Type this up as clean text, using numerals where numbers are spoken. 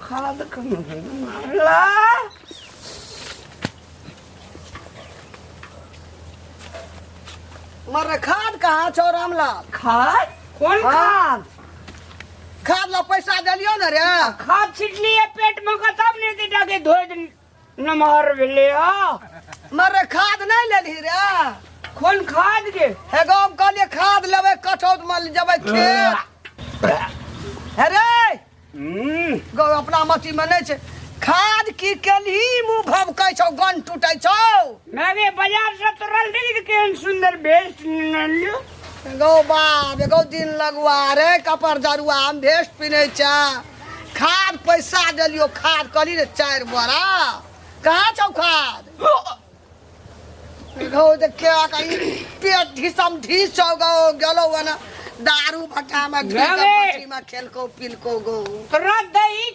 खाद कम ला। मर खाद कहाँ छौ रामलाल? खाद? कोन? हाँ। खाद। खाद ला पैसा देलियो ने रे। खाद छिटलिए पेट में का तब ने बेटा के धोए दिन नमहर भेले आ। मर खाद नहीं लेलही रे। कोन खाद के? हे गो, हम कहलिए खाद लेबै, कठौत में जेबै खेत। हे रे गो, अपना मती में नहीं छै खाद। की केलही? मुंह भभकै छौ, गन टूटै छौ। मैं बाजार से तोरल देखी केहन सुंदर भेस्ट लियो। गौ बाप, एगो दिन लगुआ रे कपर जरुआ, हम भेस्ट पिन्है छै। खाद पैसा देलियो, खाद कहली रे 4 बोरा, कहाँ छौ खाद? गौ देखिए कहीं पेट ढिसम ढिस छौ गौ। गेलौ ना दारू भट्टा में, रे। में खेलको पिलको गौ। तोरा दही।